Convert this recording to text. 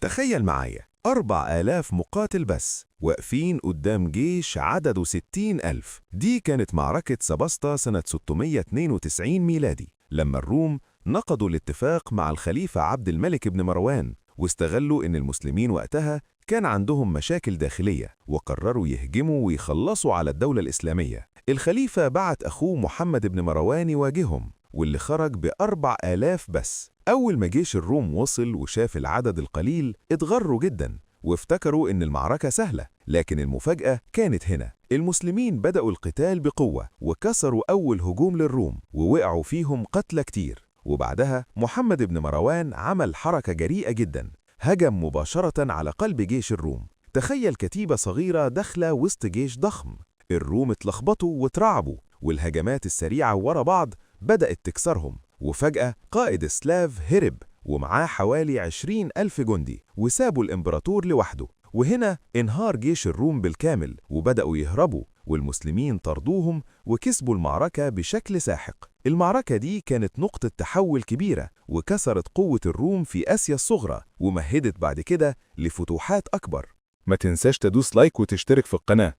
تخيل معايا 4000 مقاتل بس واقفين قدام جيش عدده 60,000. دي كانت معركة سبسطة سنة 692 ميلادي، لما الروم نقضوا الاتفاق مع الخليفة عبد الملك بن مروان، واستغلوا إن المسلمين وقتها كان عندهم مشاكل داخلية، وقرروا يهجموا ويخلصوا على الدولة الإسلامية. الخليفة بعت أخوه محمد بن مروان يواجههم، واللي خرج ب4000 بس. أول ما جيش الروم وصل وشاف العدد القليل اتغروا جدا وافتكروا إن المعركة سهلة، لكن المفاجأة كانت هنا. المسلمين بدأوا القتال بقوة وكسروا أول هجوم للروم ووقعوا فيهم قتلى كتير. وبعدها محمد بن مروان عمل حركة جريئة جدا، هجم مباشرة على قلب جيش الروم. تخيل كتيبة صغيرة داخلة وسط جيش ضخم. الروم اتلخبطوا واترعبوا، والهجمات السريعة ورا بعض بدأت تكسرهم. وفجأة قائد السلاف هرب ومعاه حوالي 20,000 جندي، وسابوا الإمبراطور لوحده. وهنا انهار جيش الروم بالكامل وبدأوا يهربوا، والمسلمين طردوهم وكسبوا المعركة بشكل ساحق. المعركة دي كانت نقطة تحول كبيرة، وكسرت قوة الروم في آسيا الصغرى، ومهدت بعد كده لفتوحات أكبر. ما تنساش تدوس like وتشترك في القناة.